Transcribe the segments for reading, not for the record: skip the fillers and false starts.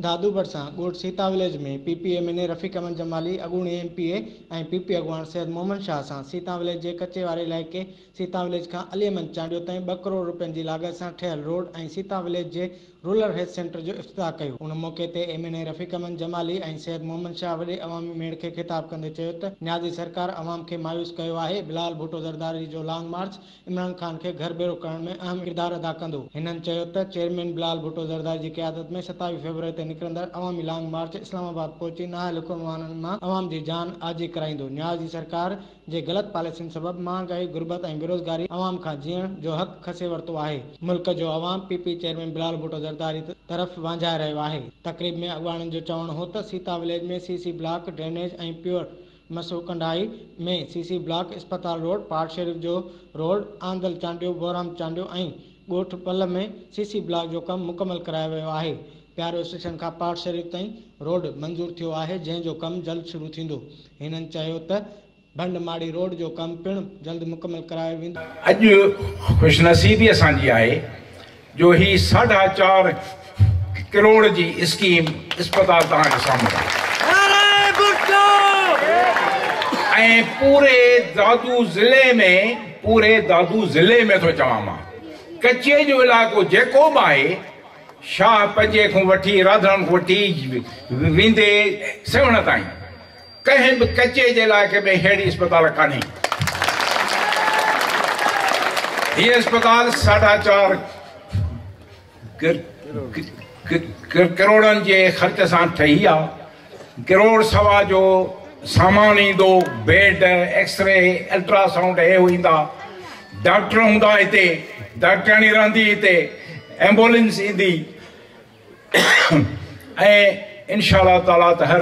دادو ڀرسان ڳوٺ Sita village ۾ P P M N A Rafiq Ahmed Jamali, اڳوڻي M P اي ۽ P P اڳواڻ سيد محمد شاهه سان سيتا وليج جي ڪچي واري علائقي سيتا وليج کان علي احمد چانڊيو تائين ٻه ڪروڙ رپين جي لاڳت سان ٺهيل روڊ ۽ سيتا وليج جي رورل هيلٿ سينٽر جو افتتاح ڪيو. ان موقعي تي M N A Rafiq Ahmed Jamali ۽ Syed Muhammad Shah وڏي عوامي ميڙ کي خطاب ڪندي چيو ته نيازي سرڪار عوام کي مايوس ڪيو آهي، بلاول ڀٽو زرداري جو لانگ مارچ عمران خان کي گهر ڀيرو ڪرڻ ۾ اهم ڪردار ادا ڪندو. هنن چيو ته چيئرمين بلاول ڀٽو زرداري جي قيادت ۾ 27 فيبروري تي نڪرندڙ عوامي لانگ مارچ اسلام آباد پهچي نااهل حڪمرانن مان عوام جي جان آجي ڪرائيندو. نيازي سرڪار جي غلط پاليسين سبب مهانگائي، غربت ۽ بيروزگاري عوام کان جيئڻ جو حق کسي ورتو آهي. ملڪ جو عوام P P chairman Bilawal Bhutto Zardari طرف وانجهائي رهيو آهي. تقريب ۾ اڳواڻن جو چوڻ هو ته Sita village ۾ C C block, drainage ۽ pure Miso Kandhai ۾ C C block, اسپتال روڊ، پاٽ شريف جو روڊ، آندل چانڊيو، بورام چانڊيو ۽ ڳوٺ پل ۾ سي سي بلاڪ جو ڪم مڪمل ڪرايو ويو آهي. پيارو اسٽيشن کان پاٽ شريف تائين روڊ منظور ٿيو آهي جنهن جو ڪم جلد شروع ٿيندو. هنن چيو ته ڀنڊ ماڙي روڊ جو ڪم پڻ جلد مڪمل ڪرايو ويندو. اڄ خوشنصيبي اسان جي آهي جو هي ساڍا چار ڪروڙ جي اسڪيم اسپتال توهان جي سامهون آهي ۽ پوري دادو ضلعي ۾ پوري دادو ضلعي ۾ ٿو چوان مان ڪچي جو علائقو جيڪو به آهي شاهه پنجي کان وٺي راڌڻ کان وٺي ويندي سيوهڻ تائين ڪنهن به ڪچي جي علائقي ۾ ههڙي اسپتال ڪانهي. هيء اسپتال ساڍا چار ڪروڙن جي خرچ سان ٺهي آ. ڪروڙ سوا جو سامان ايندو، بيڊ، ايڪسري، الٽراسائونڊ اهي ايندا، ڊاڪٽر هوندا هتي، ڊاڪٽرياڻي رهندي هتي، ايمبولينس ايندي ۽ انشاء الله تعاليٰ ته هر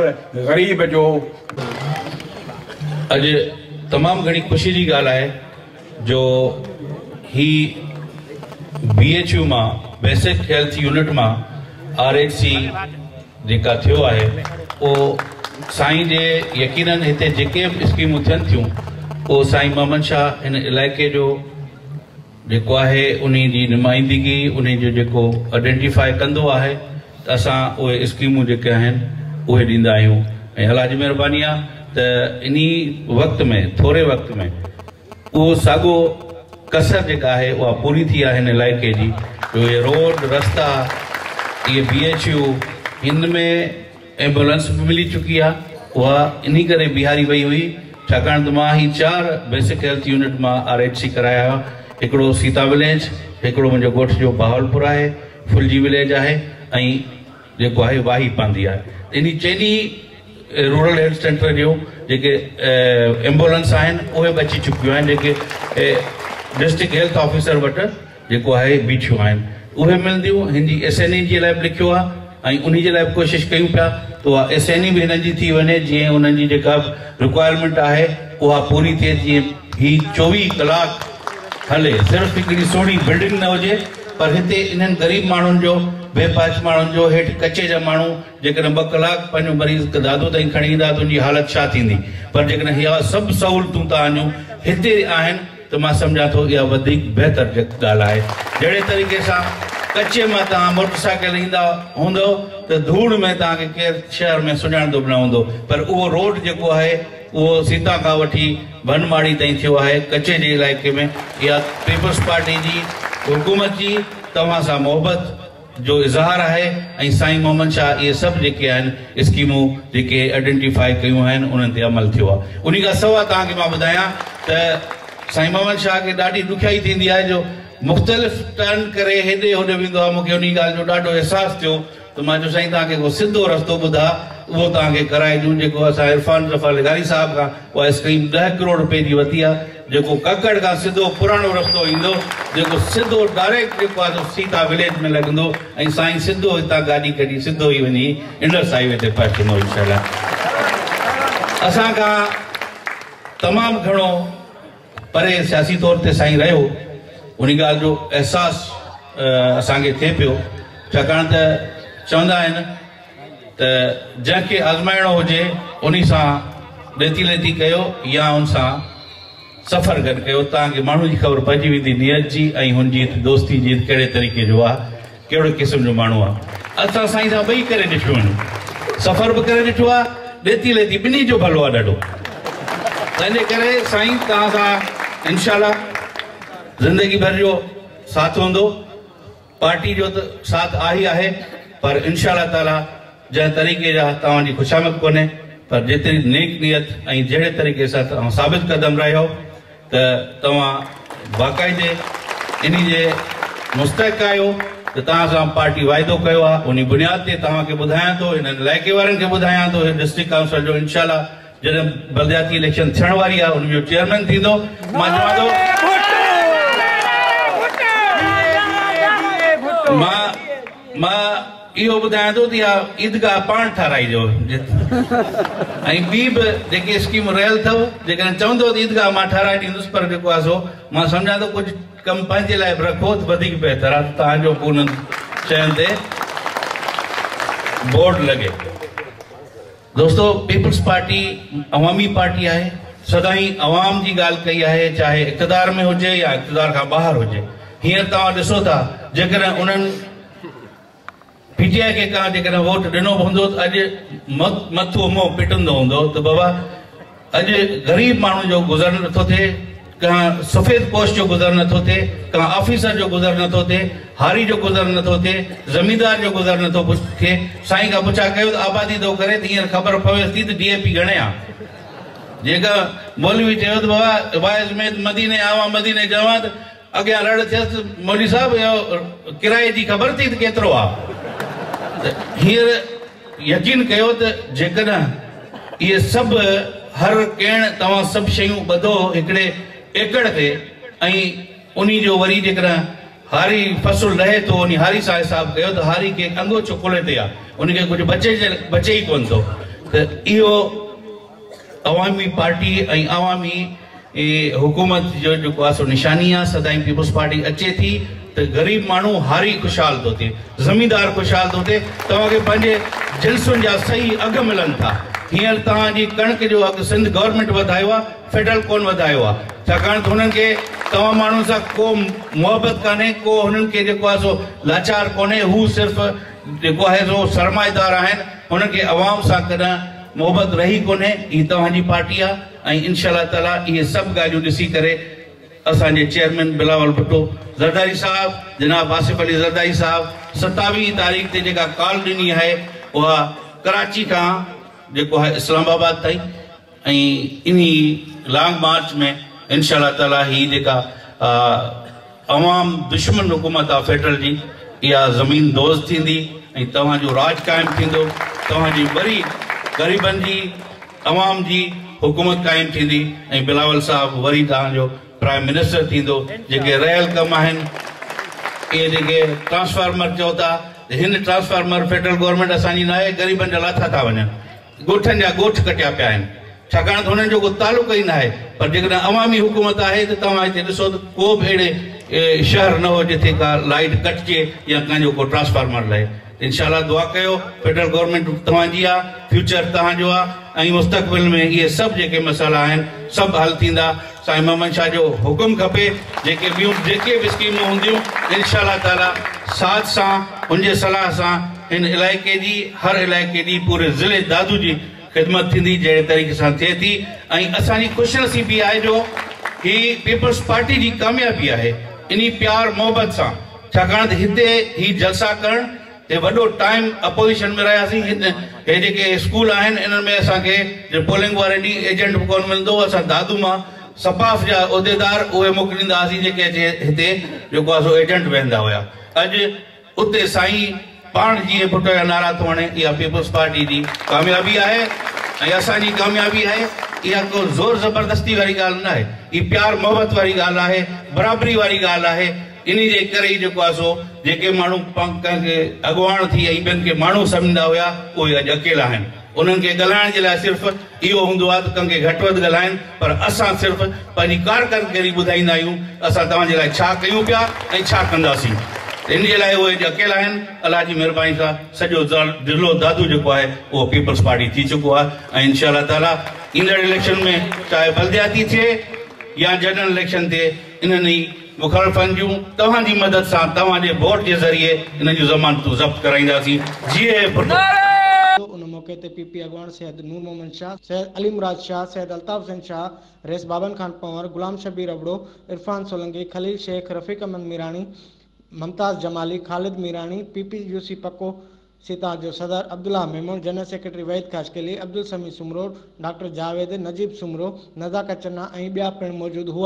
غريب جو. اڄ تمام گهڻي خوشي جي ڳالهه آهي جو هي بي ايڇ يو مان بيسڪ هيلٿ يونٽ مان آر ايڇ سي جيڪا ٿيو آهي اهو سائين جي يقينن هتي جيڪي به اسڪيمون ٿين ٿيون اهو سائين محمد شاهه هن علائقي جو جيڪو آهي انهي جي نمائندگي انهي جو جيڪو آئيڊينٽيفائي ڪندو آهي ته اسان اهي اسڪيمون جيڪي آهن اهي ڏيندا آهيون ۽ الله جي مهرباني آهي ته انهي وقت ۾ ٿوري وقت ۾ اهو ساڳو ڪسر جيڪا آهي اها پوري ٿي آهي هن علائقي جي جو اهي روڊ رستا اهي بي ايڇ يو هن ۾ ايمبولنس به ملي چڪي آهي اها انهي ڪري بيهاري وئي هئي ڇاڪاڻ ته مان هي چار بيسڪ هيلٿ يونٽ مان آر ايڇ سي ڪرايا هئا هڪڙو سيتا وليج هڪڙو منهنجو ڳوٺ جو بهاولپور آهي ڦلجي وليج آهي ۽ جيڪو آهي واهي پانڌي آهي انهي چئني رورل هيلٿ سينٽر جون جيڪي ايمبولنس آهن اهي به اچي چڪيون آهن جيڪي ڊسٽرڪٽ هيلٿ آفيسر وٽ جيڪو آهي بيٺيون آهن اهي ملنديون هن جي ايس اين اي جي لاء به لکيو آهي ۽ انهي جي لاء به ڪوشش ڪيون پيا ته اها ايس اين اي به هنن جي ٿي وڃي جيئن انهن جي جيڪا به رڪوائرمينٽ آهي اها پوري ٿئي جيئن هي 24 ڪلاڪ هلي صرف هڪڙي سهڻي بلڊنگ نه هجي پر هتي انهن غريب ماڻهن جو بي پهچ ماڻهن جو هيٺ ڪچي جا ماڻهو جيڪڏهن 2 ڪلاڪ پنهنجو مريض دادو تائين کڻي ايندا ته ان جي حالت ڇا ٿيندي پر جيڪڏهن اها سڀ سهولتون توهان جون هتي آهن ته مان سمجهان ٿو اها وڌيڪ بهتر ڳالهه آهي. جهڙي طريقي سان ڪچي مان توهان موٽر سائيڪل ايندا هوندؤ ته ڌوڙ ۾ توهان کي ڪير شهر ۾ سڃاڻندو به نه هوندو پر اهو روڊ جيڪو آهي اهو سيتا کان وٺي ڀن ماڙي تائين ٿيو آهي ڪچي جي علائقي ۾ اها پيپلز پارٽي جي حڪومت جي توهان سان محبت جو اظهار آهي ۽ سائين محمد شاهه اهي سڀ جيڪي آهن اسڪيمون جيڪي آئيڊينٽيفائي ڪيون آهن انهن تي عمل ٿيو آهي. انهي کان سواء توهان کي مان ٻڌايان ته سائين محمد شاهه کي ڏاڍي ڏکيائي ٿيندي آهي جو مختلف ٽرن ڪري هيڏي هوڏي ويندو آهي مون کي انهي ڳالهه جو ڏاڍو احساس ٿيو ته مان چيو سائين توهان کي ڪو سڌو رستو ٻڌاء اهو توهان کي ڪرائي ڏيون جيڪو اسان عرفان ظفر لغاري صاحب کان اها اسڪيم 10 ڪروڙ رپئي جي ورتي آهي جيڪو ڪڪڙ کان سڌو پراڻو رستو ايندو جيڪو سڌو ڊائريڪٽ جيڪو آهي سو سيتا وليج ۾ لڳندو ۽ سائين سڌو هتان گاڏي ڪڍي سڌو ئي وڃي انڊس هائي وي تي پهچندو انشاء الله. اسان کان تمام گهڻو پري سياسي طور تي سائين رهيو ان ڳالهه جو احساس اسان کي ٿئي پيو ڇاڪاڻ ته چوندا آهن ته جنهن کي آزمائڻو هجي انهي سان ڏيتي ليتي ڪيو يا ان سان سفر گڏ ڪيو توهان کي ماڻهو جي خبر پئجي ويندي نيت جي ۽ هن جي دوستي جي ڪهڙي طريقي جو آهي ڪهڙي قسم جو ماڻهو آهي. اسان سائين سان ٻئي ڪري ڏٺيون آهن، سفر به ڪري ڏٺو آهي، ڏيتي ليتي ٻنهي جو ڀلو آهي ڏاڍو. تنهنجي ڪري سائين توهان سان انشاء الله زندگي ڀر جو ساٿ هوندو. پارٽي جو ته ساٿ آهي ئي آهي، پر انشاء الله تعاليٰ جنهن طريقي جا توهان جي خوشامد ڪونهي، پر جيتري نيڪ نيت ۽ جهڙي طريقي سان توهان ثابت قدم رهيو ته توهان باقاعدي انهي جي مستحق آهيو ته توهان سان پارٽي واعدو ڪيو آهي، انهي بنياد تي توهان کي ٻڌايان ٿو، هنن علائقي وارن کي ٻڌايان ٿو، هي ڊسٽرڪٽ ڪائونسل جو انشاء الله جڏهن بلدياتي اليڪشن ٿيڻ واري آهي ان جو چيئرمين ٿيندو. مان چوان ٿو مان مان اهو ٻڌايان ٿو ته اها عيدگاهه پاڻ ٺهرائجو ۽ ٻي به جيڪي اسڪيم رهيل اٿو، جيڪڏهن چوندو ته عيدگاهه مان ٺهرائي ڏيندس، پر جيڪو آهي سو مان سمجهان ٿو ڪجهه ڪم پنهنجي لاء به رکو ته وڌيڪ بهتر آهي ته توهان جو به انهن شين تي بورڊ لڳي. دوستو پيپلز پارٽي عوامي پارٽي آهي، سدائين عوام جي ڳالهه ڪئي آهي، چاهي اقتدار ۾ هجي يا اقتدار کان ٻاهر هجي. هينئر توهان ڏسو ٿا جيڪڏهن انهن پي ٽي آء کي ڪا جيڪڏهن ووٽ ڏنو به هوندو ته اڄ مٿو منهن پٽندو هوندو ته بابا اڄ غريب ماڻهو جو گذر نٿو ٿئي، ڪنهن سفيد پوش جو گذر نٿو ٿئي، ڪنهن آفيسر جو گذر نٿو ٿئي، هاري جو گذر نٿو ٿئي، زميندار جو گذر نٿو ٿئي. سائين کان پڇا ڪيو ته آبادي ٿو ڪري ته هينئر خبر پويس ٿي ته ڊي اي پي گهڻي آ. جيڪا مولوي چيو ته بابا واعظ ۾ مديني آوان مديني جوان ته اڳيان رڙ ٿيس ته مولوي صاحب اهو ڪرائي جي خبر ٿي ته ڪيترو آ. ته هينئر يقين ڪيو ته جيڪڏهن اهي سڀ هر ڪيڻ توهان سڀ شيون ٻڌو هڪڙي ايڪڙ تي ۽ انهي جو وري جيڪڏهن هاري فصل لهي ٿو انهي هاري سان حساب ڪيو ته هاري کي انگوڇو ڪلهي تي آ ان کي ڪجهه بچي بچي ئي ڪونه ٿو ته اهو عوامي پارٽي ۽ عوامي حڪومت جو جيڪو آ سو نشاني آ. سدائين پيپلز پارٽي اچي ٿي ته غريب ماڻهو هاري خوشحال ٿو ٿئي، زميندار خوشحال ٿو ٿئي، توهان کي پنهنجي جنسن جا صحيح اگهه ملن ٿا. هينئر توهان جي ڪڻڪ جو اگهه سنڌ گورنمينٽ وڌايو آ، فيڊرل ڪونه وڌايو آ، ڇاڪاڻ ته هنن کي توهان ماڻهن سان ڪو محبت ڪانهي، ڪو هنن کي جيڪو آ سو لاچار ڪونهي، هو صرف جيڪو آهي سو سرمائيدار آهن، هنن کي عوام سان ڪڏهن محبت رهي ڪونهي. هي توهان جي پارٽي آ ۽ انشاء الله تعالي اهي سڀ ڳالهيون ڏسي ڪري اسان جي چيئرمين بلاول ڀٽو زرداري صاحب، جناب آصف علي زرداري صاحب 27 تاريخ تي جيڪا ڪال ڏني آهي اها ڪراچي کان جيڪو آهي اسلام آباد تائين ۽ انهي لانگ مارچ ۾ انشاء الله تعالي هي جيڪا عوام دشمن حڪومت آ فيڊرل جي اها زمين دوز ٿيندي ۽ توهان جو راڄ قائم ٿيندو، توهان جي وري غريبن جي عوام جي حڪومت قائم ٿيندي ۽ بلاول صاحب وري توهان جو پرائم منسٽر ٿيندو. جيڪي رهيل ڪم آهن اهي جيڪي ٽرانسفارمر چئو ٿا ته هن ٽرانسفارمر فيڊرل گورنمينٽ اسان جي ناهي، غريبن جا لاٿا ٿا وڃن، ڳوٺن جا ڳوٺ ڪٽيا پيا آهن، ڇاڪاڻ ته هنن جو ڪو تعلق ئي ناهي. پر جيڪڏهن عوامي حڪومت آهي ته توهان هتي ڏسو ته ڪو به اهڙي شهر نه هو جتي ڪا لائيٽ ڪٽجي يا ڪنهن جو ڪو ٽرانسفارمر لهي. انشاء الله دعا ڪيو فيڊرل گورنمينٽ توهان جي آ، فيوچر توهان جو آ ۽ مستقبل ۾ اهي سڀ جيڪي مسئلا آهن سڀ حل ٿيندا. سائين محمد شاهه جو حڪم کپي جيڪي ٻيون جيڪي به اسڪيمون هونديون انشاء الله تعالي ساٿ سان هن جي صلاح سان هن علائقي جي هر علائقي جي پوري ضلعي دادو جي خدمت ٿيندي جهڙي طريقي سان ٿئي ٿي ۽ اسان جي خوش نصيبي آهي جو هي پيپلز پارٽي جي ڪاميابي آهي انهي پيار محبت سان ڇاڪاڻ ته هتي هي جلسا ڪرڻ هي وڏو ٽائيم اپوزيشن ۾ رهياسين هن هي جيڪي اسڪول آهن انهن ۾ اسان کي جي پولنگ واري ڏينهن ايجنٽ به ڪونه ملندو هو اسان دادو مان سپاف جا عهديدار اهي موڪليندا هئاسين جيڪي اچي هتي جيڪو آهي سو ايجنٽ ويهندا هيا اڄ اتي سائين پاڻ جيئي ڀٽو جا نعرا ٿو هڻي اها پيپلز پارٽي جي ڪاميابي آهي ۽ اسان جي ڪاميابي آهي اها ڪو زور زبردستي واري ڳالهه نه آهي هي پيار محبت واري ڳالهه آهي برابري واري ڳالهه آهي انهي جي ڪري ئي جيڪو آهي سو جيڪي ماڻهو ڪنهن کي اڳواڻ ٿي ۽ ٻين کي ماڻهو سمجهندا هيا اهي اڄ اڪيلا آهن. انهن کي ڳالهائڻ جي لاء صرف اهو هوندو آهي ته ڪنهن کي گهٽ وڌ ڳالهائين پر اسان صرف پنهنجي ڪارڪردگي ٻڌائيندا آهيون ته اسان توهان جي لاء ڇا ڪيون پيا ۽ ڇا ڪنداسين ته ان جي لاء اهي اڄ اڪيلا آهن. الله جي مهرباني سان سڄو ضلعو دادو جيڪو آهي اهو پيپلز پارٽي ٿي چڪو آهي ۽ انشاء الله تعاليٰ ايندڙ اليڪشن ۾ چاهي بلدياتي ٿئي يا جنرل اليڪشن ٿئي انهن ئي مخالفن جون توهان جي مدد سان توهان جي ووٽ جي ذريعي انهن جون ضمانتون ضبط ڪرائينداسين. جيئي ڀٽو. ان موقعي تي پي پي اڳواڻ سيد نور Muhammad Shah, Syed Ali Murad Shah, Syed Altaf Hussain Shah, Rais Baban Khan Panhwar, Ghulam Shabbir Abro, Irfan Solangi, Khalil Shaikh, Rafiq Ahmed Mirani, Mumtaz Jamali, Khalid Mirani, P P UC Pakko Sita جو صدر Abdullah Memon, general secretary Waheed Khaskheli, Abdul Sami Soomro, doctor Javed, Najeeb Soomro, Nazakat Channa ۽ ٻيا پڻ موجود هئا.